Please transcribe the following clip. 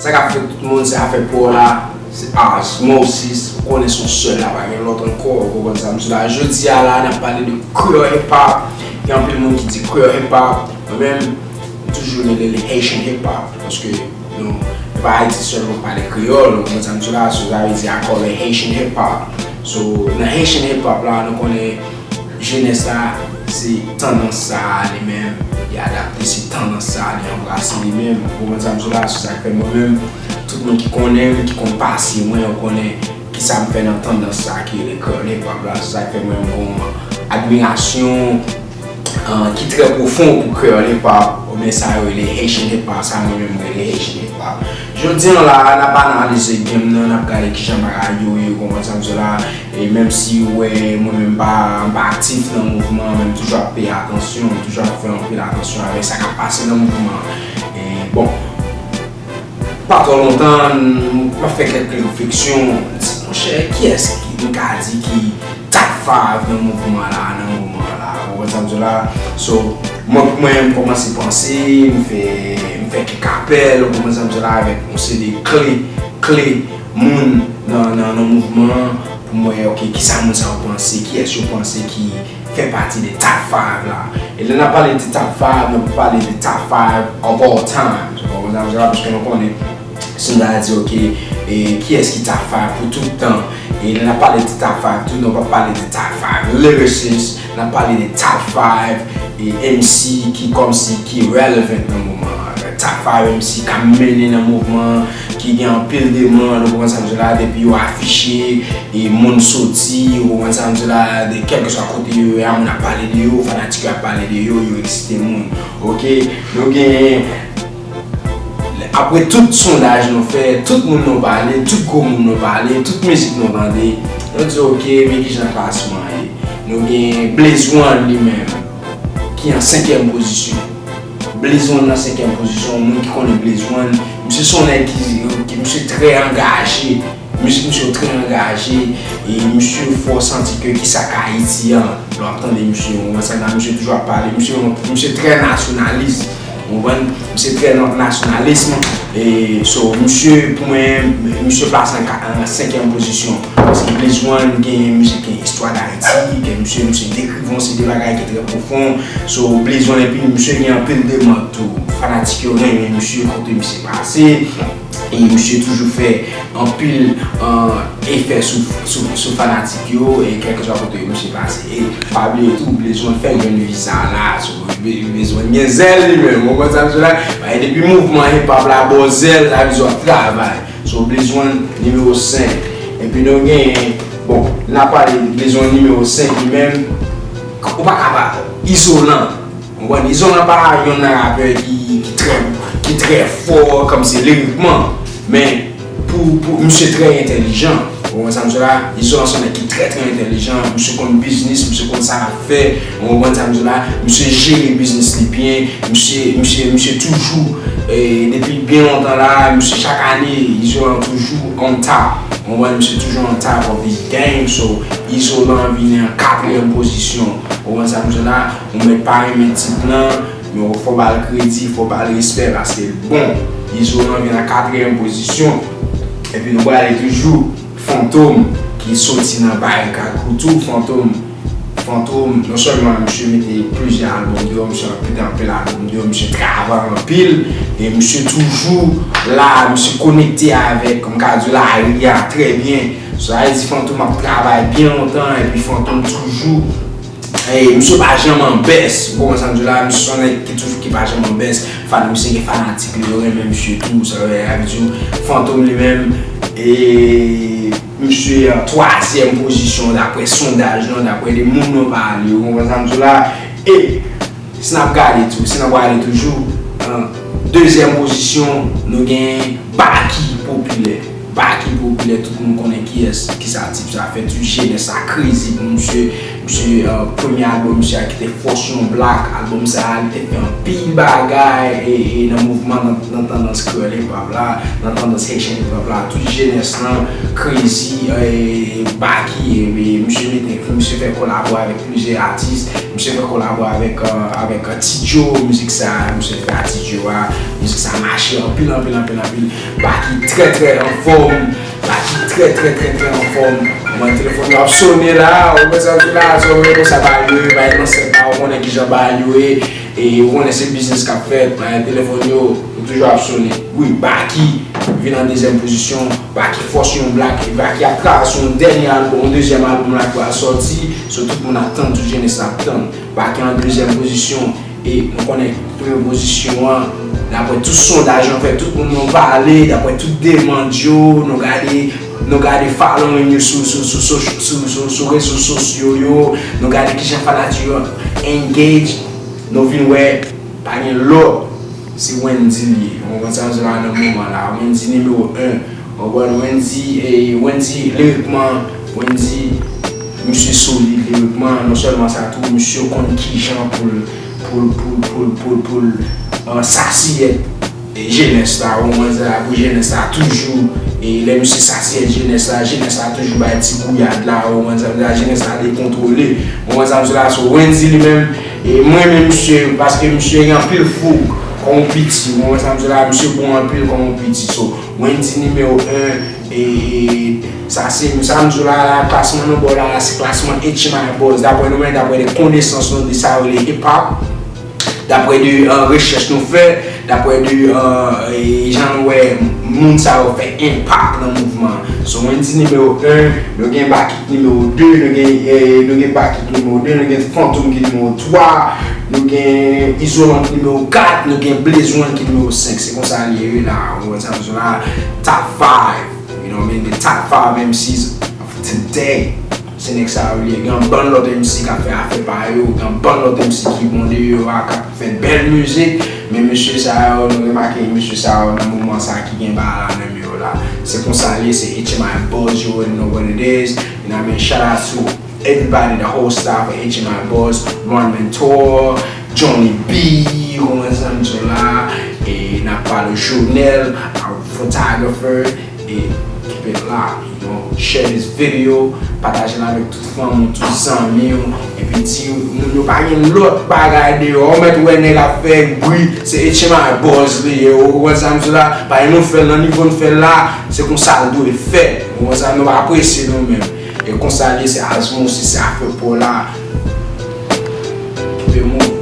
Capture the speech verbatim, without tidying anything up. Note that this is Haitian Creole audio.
Sa k ap fèt tout moun, se afè pa w la, se Osmosis, ou konnen se yon sèl la, pa gen lòt ankò, ou konprann sa m di la. Jodi a la, n ap pale de Creole hip hop. Gen anpil moun ki di Creole hip hop, mwen menm, m toujou rele l Haitian hip hop, paske nou, nou pa Ayiti sèlman k pale kreyòl, ou konprann sa m di la, so sa vle di I call it Haitian hip hop. So, nan Haitian hip hop la, nou konnen jenès la, se tandans sa a li menm, li adapte, se tandans sa a li anbrase li menm. Ou konprann sa m di la, se sa k fè mwen menm, tout moun ki konnen m, ki konn pase mwen, yo konnen kisa m fè nan tandans sa a ki rele Creole hip hop la. Se sa k fè mwen m gen yon admirasyon, ah, ki trè pwofon pou Creole hip hop, oubyen sa yo rele Haitian hip hop, sa mwen menm m rele Haitian hip hop. Jodi a la, n ap analize game nan, n ap gade kijan bagay yo ye, ou konprann sa m di la. E menm si ou wè mwen menm m pa, m pa aktif nan mouvman an, men m toujou ap peye atansyon, m toujou ap fè anpil atansyon avèk sa k ap pase nan mouvman an. E bon, pa twò lontan, m ap fè kèk refleksyon, m di, monchè, kiyès ki m ka di ki top five nan mouvman an la, nan moman an la, ou konprann sa m di la? So, mwen, pou mwen, m kòmanse panse, m fè, m fè kèk apèl, ou konprann sa m di la, avèk yon seri de kle, kle moun nan, nan, nan mouvman an, pou m wè, ok, kisa moun sa yo panse, kiyès yo panse ki fè pati de top five la. E lè n ap pale de top five, n ap pale de top five of all time. Ou konprann sa m di la, paske nou konnen, si n ta di, ok, e kiyès ki top five pou tout tan? E lè n ap pale de top five tou, nou p ap pale de top five lyricist, n ap pale de top five e M C ki kòmsi ki relevant nan moman an. Top five M C k ap mennen nan mouvman an, ki gen anpil demann, ou konprann sa m di la, depi yo afiche, e moun soti, ou konprann sa m di la, de kèlkeswa kote yo ye a, moun ap pale de yo, fanatik yo ap pale de yo, yo eksite moun. Ok, nou gen, apre tout sondaj nou fè, tout moun nou pale, tout gwo moun nou pale, tout mizik nou tande, nou di, ok, men kijan klasman ye. Nou gen Blaze One li menm, ki an senkyèm pozisyon. Blaze One nan senkyèm pozisyon, moun ki konnen Blaze One, misye se yon nèg ki, ki misye trè angaje, mizik misye yo trè angaje, e misye fè w santi ke kisa k Ayiti an, lè w ap tande misye, ou konprann sa, misye toujou ap pale, misye, misye trè nasyonalis, ou konprann, misye trè nan nasyonalis, e so, misye, pou mwen, misye plase an ka-, an senkyèm pozisyon, paske Blaze One gen mizik, gen istwa Dayiti, gen misye, misye dekri yon seri de bagay ki trè pwofon. So, Blaze One, epi misye gen anpil demann tou. Fanatik yo renmen misye, kote misye pase. E misye toujou fè anpil, ah, efè sou, sou, sou fanatik yo, e kèlkeswa kote misye pase. E pa bliye tou, Blaze One fèk jwenn viza la. So, Blaze One gen zèl li menm, ou konprann sa m di la? E depi mouvman hip hop la ba w zèl, sa vle di w ap travay. So, Blaze One nimewo senk. Epi nou gen, bon, n ap pale de Blaze One nimewo senk li menm, ou pa ka pa izolan. Ou konprann? Izolan pa yonn nan rapè ki, ki trè, ki trè fò kòmsi lirikman, men pou, pou misye trè entèlijan. Ou konprann sa m di la? Izolan se yon nèg ki trè, trè entèlijan, misye konn biznis, misye konn sa l ap fè. Ou konprann sa m di la? Misye jere biznis li byen. Misye, misye, misye toujou, e, depi byen lontan la, misye chak ane, Izolan toujou on top. Ou konprann, misye toujou on top of his game. So, Izolan vini an katriyèm pozisyon. Ou konprann sa m di la? Ou mèt pa renmen tit lan, men fò ba l kredi, fò ba l respè, paske l bon. Izolan vin an katriyèm pozisyon. Epi nou prale toujou Fantom, ki soti nan Barika Crew tou. Fantom, Fantom, non sèlman misye mete plizyè albòm deyò, misye mete anpil albòm deyò, misye travay anpil, e misye toujou la, misye konekte avèk, m ka di, lari a trè byen. Sa vle di Fantom ap travay byen lontan, epi Fantom toujou, e misye pa janm an bès, ou konprann sa m di w la, misye se yon nèg ki toujou, ki pa janm an bès. Fan, misye gen fanatik li, yo renmen misye tou, sa vle di Fantom li menm, e misye an twazyèm pozisyon daprè sondaj lan, daprè de moun nou pale, ou konprann sa m di w la. E si n ap gade tou, si n ap gade toujou, an dezyèm pozisyon, nou gen Baky Popilè. Baky Popilè, tout moun konnen kiyès, kisa tip sa fè, tout jenès sa krezi pou misye. Misye, premye albòm misye a ki te Force Yon Black, albòm sa a li te fè anpil bagay e nan mouvman, nan tandans kreyòl hip hop la, nan tandans Haitian hip hop la, tout jenès lan, Crazy, Baky, misye mete, misye fè kolabo avèk plizyè atis, misye fè kolabo avèk, avèk T-Joe, mizik sa a misye fè a T-Joe a, mizik sa a mache anpil, anpil, anpil, anpil. Baky trè, trè anfòm. Baky trè, trè, trè, trè anfòm. Mwen, telefòn yo ap sone la, ou wè sa m di la, sa w wè konsa bagay yo ye, bagay nan sèt la, ou konnen kijan bagay yo ye, e ou konnen se biznis k ap fèt, bagay telefòn yo, yo toujou ap sone. Wi, Baky vin an dezyèm pozisyon, Baky Force Yon Black, e Baky ap travay sou yon dènye albòm, yon dezyèm albòm la ki pral sòti, so tout moun ap tann, tout jenès la ap tann. Baky an dezyèm pozisyon, e nou konnen premye pozisyon an, daprè tout sondaj nou fè, tout moun nou pale, daprè tout demann yo, nou gade, nou gade following yo sou, sou, sou, sou, sou, sou, sou rezo sosyo yo, nou gade kijan fanatik yo engage, nou vin wè pa gen lòt, se Wendyy li ye. Ou konprann sa m di la nan moman la, Wendyy nimewo en. Ou konprann? Wendyy, e, Wendyy, lirikman, Wendyy, misye solid lirikman. Non sèlman sa tou, misye konn kijan pou l, pou l, pou l, pou l, pou l, pou l, e, sasiyèt, e, jenès la, ou konprann sa, pou jenès la toujou, e, lè misye sasiyèt jenès la, jenès la toujou bay ti gouyad la, ou konprann sa, jenès la dekontwole, ou konprann sa, so, Wendyy li menm, e, mwen renmen misye, paske misye gen anpil foug, kòm yon piti, ou konprann sa, misye bon anpil kòm yon piti, so, Wendyy nimewo en, e, e, sa se, sa m di w la, la, klasman nou ba w la, la, se klasman H M I Buzz. Daprè nou menm, daprè de konesans nou de sa yo rele hip hop, daprè de, e, rechèch nou fè, daprè de, e, e, jan nou wè moun sa yo fè enpak nan mouvman an. So, Wendyy nimewo en, nou gen Baky nimewo de, nou gen, e, nou gen Baky nimewo de, nou gen Fantom ki nimewo twa, nou gen Izolan ki nimewo kat, nou gen Blaze One ki nimewo senk. Se konsa li ye wi la, ou wè sa m di w la, top five, you know what I mean, the top five M Cs of today. Se nèg sa yo li ye. Gen yon bann lòt M C k ap fè afè pa yo, gen yon bann lòt M C ki bon deyò a, k ap fè bèl mizik, men mesye sa yo, nou remake mesye sa yo nan moman sa ki gen bagay la nan men yo la. Se konsa li ye, se H M I Buzz, you already know what it is. You know what I mean? Shout out to everybody, the whole staff of H M I Buzz, Ron Mentor, Johnny B, ou konprann sa m di w la, e n ap pale Jonel, our photographer, e keep it locked, you know, share this video, pataje l avèk tout fanmi w, tout zanmi w, epi di moun yo pa gen lòt bagay deyò, ou mèt wè nèg ap fè bri, se H M I Buzz li ye, ou konprann sa m di w la, pa gen nou fè l nan nivo n fè l la, se konsa l dwe fèt, ou konprann sa, nou apresye nou menm. E konsa li ye, se Asmo, se, se afè pa w la. Keep it moving.